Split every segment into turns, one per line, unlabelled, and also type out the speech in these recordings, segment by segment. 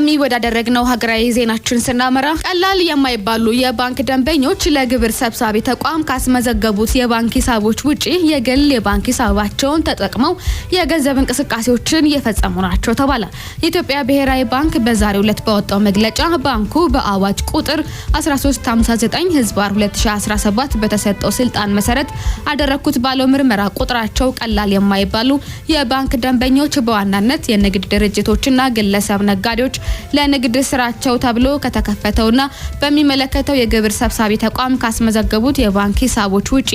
ቀዳሚ ወዳደረግነው ሀገራዊ ዜናችን ስናመራ ቀላል የማይባሉ የባንክ ደንበኞች ለግብር ሰብሳቢ ተቋም ካስመዘገቡት የባንክ ሂሳቦች ውጪ የግል የባንክ ሂሳባቸውን ተጠቅመው የገንዘብ እንቅስቃሴዎችን እየፈጸሙ ናቸው ተባለ። የኢትዮጵያ ብሔራዊ ባንክ በዛሬው ዕለት ባወጣው መግለጫ ባንኩ በአዋጅ ቁጥር 1359 ህዝባር 2017 በተሰጠው ስልጣን መሰረት አደረኩት ባለው ምርመራ ቁጥራቸው ቀላል የማይባሉ የባንክ ደንበኞች በዋናነት የንግድ ድርጅቶችና ግለሰብ ነጋዴዎች ለንግድ ስራቸው ተብሎ ከተከፈተውና በሚመለከተው የግብር ሰብሳቢ ተቋም ካስመዘገቡት የባንክ ሂሳቦች ውጪ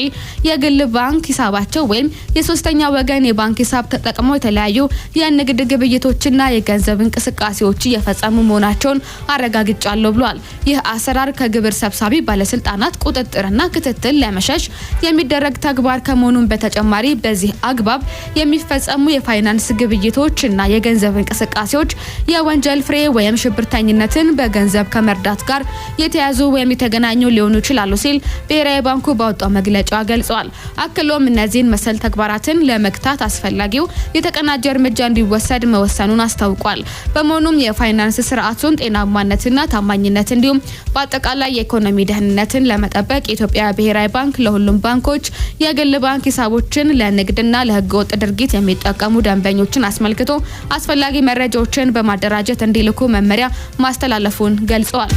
የግል ባንክ ሂሳባቸው ወይም የሶስተኛ ወገን የባንክ ሂሳብ ተጠቅመው የተለያዩ የንግድ ግብይቶችና የገንዘብ እንቅስቃሴዎች እየፈጸሙ መሆናቸውን አረጋግጫለሁ ብሏል። ይህ አሰራር ከግብር ሰብሳቢ ባለስልጣናት ቁጥጥርና ክትትል ለመሸሽ የሚደረግ ተግባር ከመሆኑም በተጨማሪ በዚህ አግባብ የሚፈጸሙ የፋይናንስ ግብይቶች እና የገንዘብ እንቅስቃሴዎች የወንጀል ፍሬ ወይም ሽብርተኝነትን በገንዘብ ከመርዳት ጋር የተያዙ ወይም የተገናኙ ሊሆኑ ይችላሉ ሲል ብሔራዊ ባንኩ ባወጣው መግለጫ ገልጿል። አክሎም እነዚህን መሰል ተግባራትን ለመግታት አስፈላጊው የተቀናጀ እርምጃ እንዲወሰድ መወሰኑን አስታውቋል። በመሆኑም የፋይናንስ ስርዓቱን ጤናማነትና ታማኝነት እንዲሁም በአጠቃላይ የኢኮኖሚ ደህንነትን ለመጠበቅ የኢትዮጵያ ብሔራዊ ባንክ ለሁሉም ባንኮች የግል ባንክ ሂሳቦችን ለንግድና ለህገወጥ ድርጊት የሚጠቀሙ ደንበኞችን አስመልክቶ አስፈላጊ መረጃዎችን በማደራጀት እንዲልኩ መመሪያ ማስተላለፉን ገልጸዋል።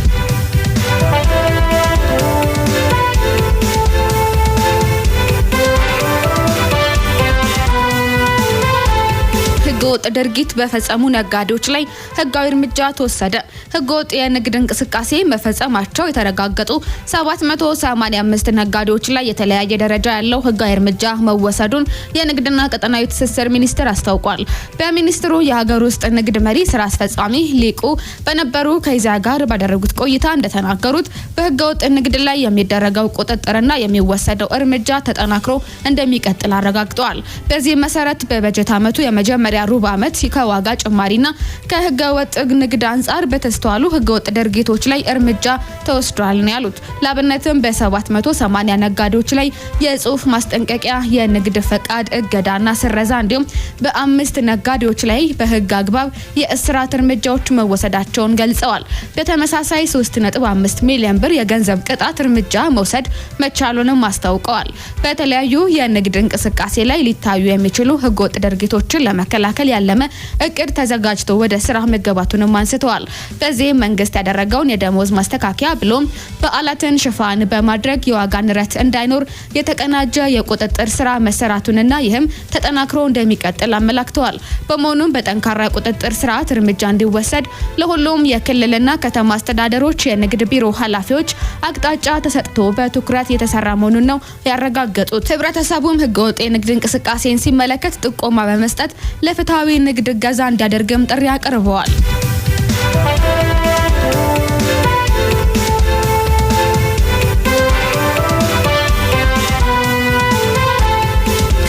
ህገወጥ ድርጊት በፈጸሙ ነጋዴዎች ላይ ህጋዊ እርምጃ ተወሰደ። ህገወጥ የንግድ እንቅስቃሴ መፈጸማቸው የተረጋገጡ 785 ነጋዴዎች ላይ የተለያየ ደረጃ ያለው ህጋዊ እርምጃ መወሰዱን የንግድና ቀጠናዊ ትስስር ሚኒስቴር አስታውቋል። በሚኒስትሩ የሀገር ውስጥ ንግድ መሪ ስራ አስፈጻሚ ሊቁ በነበሩ ከይዛ ጋር ባደረጉት ቆይታ እንደተናገሩት በህገወጥ ንግድ ላይ የሚደረገው ቁጥጥርና የሚወሰደው እርምጃ ተጠናክሮ እንደሚቀጥል አረጋግጠዋል። በዚህ መሰረት በበጀት ዓመቱ የመጀመሪያ ሩብ ዓመት ከዋጋ ጭማሪና ከህገወጥ ንግድ አንጻር በተስተዋሉ ህገወጥ ድርጊቶች ላይ እርምጃ ተወስዷል ነው ያሉት። ለአብነትም በ780 ነጋዴዎች ላይ የጽሁፍ ማስጠንቀቂያ፣ የንግድ ፈቃድ እገዳና ስረዛ እንዲሁም በ5 ነጋዴዎች ላይ በህግ አግባብ የእስራት እርምጃዎች መወሰዳቸውን ገልጸዋል። በተመሳሳይ 3.5 ሚሊዮን ብር የገንዘብ ቅጣት እርምጃ መውሰድ መቻሉንም አስታውቀዋል። በተለያዩ የንግድ እንቅስቃሴ ላይ ሊታዩ የሚችሉ ህገወጥ ድርጊቶችን ለመከላከል ያለመ እቅድ ተዘጋጅቶ ወደ ስራ መገባቱንም አንስተዋል። በዚህም መንግስት ያደረገውን የደሞዝ ማስተካከያ ብሎም በዓላትን ሽፋን በማድረግ የዋጋ ንረት እንዳይኖር የተቀናጀ የቁጥጥር ስራ መሰራቱንና ይህም ተጠናክሮ እንደሚቀጥል አመላክተዋል። በመሆኑም በጠንካራ ቁጥጥር ስርዓት እርምጃ እንዲወሰድ ለሁሉም የክልልና ከተማ አስተዳደሮች የንግድ ቢሮ ኃላፊዎች አቅጣጫ ተሰጥቶ በትኩረት የተሰራ መሆኑን ነው ያረጋገጡት። ህብረተሰቡም ህገወጥ የንግድ እንቅስቃሴን ሲመለከት ጥቆማ በመስጠት ለፍትሃዊ ንግድ እገዛ እንዲያደርግም ጥሪ አቅርበዋል።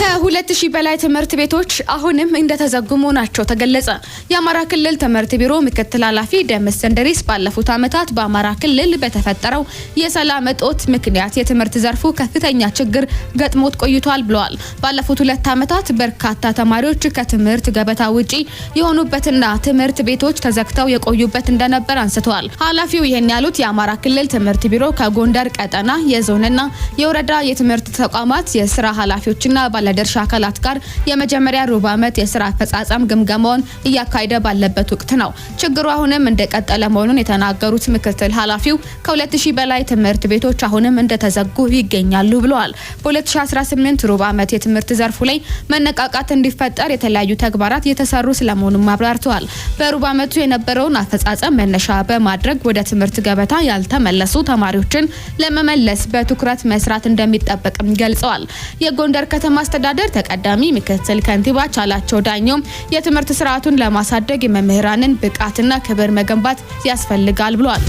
ከ2000 በላይ ትምህርት ቤቶች አሁንም እንደተዘጉ መሆናቸው ተገለጸ። የአማራ ክልል ትምህርት ቢሮ ምክትል ኃላፊ ደምስ እንድሪስ ባለፉት ዓመታት በአማራ ክልል በተፈጠረው የሰላም እጦት ምክንያት የትምህርት ዘርፉ ከፍተኛ ችግር ገጥሞት ቆይቷል ብለዋል። ባለፉት 2 ዓመታት በርካታ ተማሪዎች ከትምህርት ገበታ ውጪ የሆኑበትና ትምህርት ቤቶች ተዘግተው የቆዩበት እንደነበር አንስተዋል። ኃላፊው ይህን ያሉት የአማራ ክልል ትምህርት ቢሮ ከጎንደር ቀጠና የዞንና የወረዳ የትምህርት ተቋማት የስራ ኃላፊዎችና ባለድርሻ አካላት ጋር የመጀመሪያ ሩብ ዓመት የስራ አፈጻጸም ግምገማውን እያካሄደ ባለበት ወቅት ነው። ችግሩ አሁንም እንደቀጠለ መሆኑን የተናገሩት ምክትል ኃላፊው ከ2000 በላይ ትምህርት ቤቶች አሁንም እንደተዘጉ ይገኛሉ ብለዋል። በ2018 ሩብ ዓመት የትምህርት ዘርፉ ላይ መነቃቃት እንዲፈጠር የተለያዩ ተግባራት የተሰሩ ስለመሆኑም አብራርተዋል። በሩብ ዓመቱ የነበረውን አፈጻጸም መነሻ በማድረግ ወደ ትምህርት ገበታ ያልተመለሱ ተማሪዎችን ለመመለስ በትኩረት መስራት እንደሚጠበቅም ገልጸዋል። የጎንደር ከተማ አስተዳደር ተቀዳሚ ምክትል ከንቲባ ቻላቸው ዳኘው የትምህርት ስርዓቱን ለማሳደግ የመምህራንን ብቃትና ክብር መገንባት ያስፈልጋል ብሏል።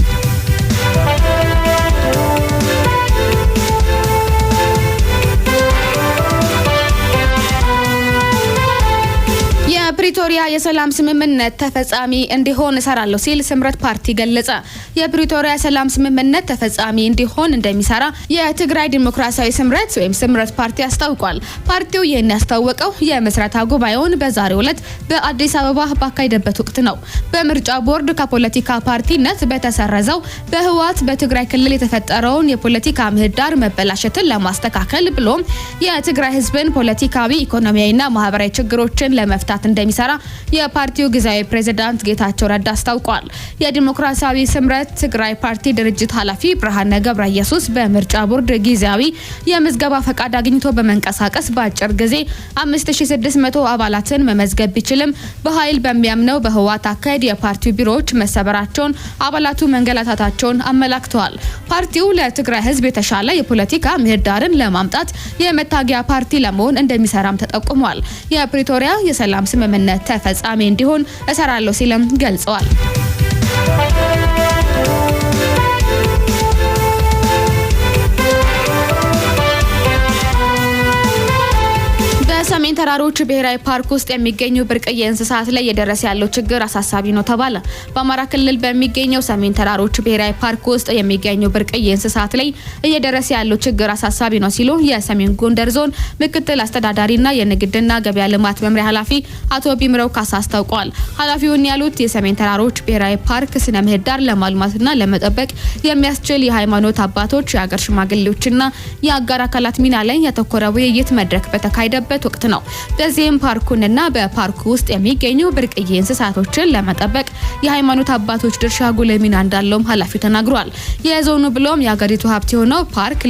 የፕሪቶሪያ የፕሪቶሪያ የሰላም ስምምነት ተፈጻሚ እንዲሆን እሰራለሁ ሲል ስምረት ፓርቲ ገለጸ። የፕሪቶሪያ የሰላም ስምምነት ተፈጻሚ እንዲሆን እንደሚሰራ የትግራይ ዲሞክራሲያዊ ስምረት ወይም ስምረት ፓርቲ አስታውቋል። ፓርቲው ይህን ያስታወቀው የምስረታ ጉባኤውን በዛሬው ዕለት በአዲስ አበባ ባካሄደበት ወቅት ነው። በምርጫ ቦርድ ከፖለቲካ ፓርቲነት በተሰረዘው በህወሓት በትግራይ ክልል የተፈጠረውን የፖለቲካ ምህዳር መበላሸትን ለማስተካከል ብሎም የትግራይ ህዝብን ፖለቲካዊ፣ ኢኮኖሚያዊና ማህበራዊ ችግሮችን ለመፍታት እንደሚሰራ የፓርቲው ጊዜያዊ ፕሬዝዳንት ጌታቸው ረዳ አስታውቋል። የዲሞክራሲያዊ ስምረት ትግራይ ፓርቲ ድርጅት ኃላፊ ብርሃነ ገብረ ኢየሱስ በምርጫ ቦርድ ጊዜያዊ የምዝገባ ፈቃድ አግኝቶ በመንቀሳቀስ በአጭር ጊዜ 5600 አባላትን መመዝገብ ቢችልም በኃይል በሚያምነው በህወሓት አካሄድ የፓርቲው ቢሮዎች መሰበራቸውን፣ አባላቱ መንገላታታቸውን አመላክተዋል። ፓርቲው ለትግራይ ህዝብ የተሻለ የፖለቲካ ምህዳርን ለማምጣት የመታገያ ፓርቲ ለመሆን እንደሚሰራም ተጠቁሟል። የፕሪቶሪያ የሰላም ስምምነት ተፈጻሚ እንዲሆን እሰራለሁ ሲልም ገልጸዋል። በሰሜን ተራሮች ብሔራዊ ፓርክ ውስጥ የሚገኙ ብርቅዬ እንስሳት ላይ እየደረሰ ያለው ችግር አሳሳቢ ነው ተባለ። በአማራ ክልል በሚገኘው ሰሜን ተራሮች ብሔራዊ ፓርክ ውስጥ የሚገኙ ብርቅዬ እንስሳት ላይ እየደረሰ ያለው ችግር አሳሳቢ ነው ሲሉ የሰሜን ጎንደር ዞን ምክትል አስተዳዳሪና የንግድና ገበያ ልማት መምሪያ ኃላፊ አቶ ቢምረው ካሳ አስታውቀዋል። ኃላፊውን ያሉት የሰሜን ተራሮች ብሔራዊ ፓርክ ስነ ምህዳር ለማልማትና ለመጠበቅ የሚያስችል የሃይማኖት አባቶች፣ የሀገር ሽማግሌዎችና የአጋር አካላት ሚና ላይ ያተኮረ ውይይት መድረክ በተካሄደበት ወቅት ነው። በዚህም ፓርኩንና በፓርኩ ውስጥ የሚገኙ ብርቅዬ እንስሳቶችን ለመጠበቅ የሃይማኖት አባቶች ድርሻ ጉልህ ሚና እንዳለውም ኃላፊው ተናግሯል። የዞኑ ብሎም የሀገሪቱ ሀብት የሆነው ፓርክ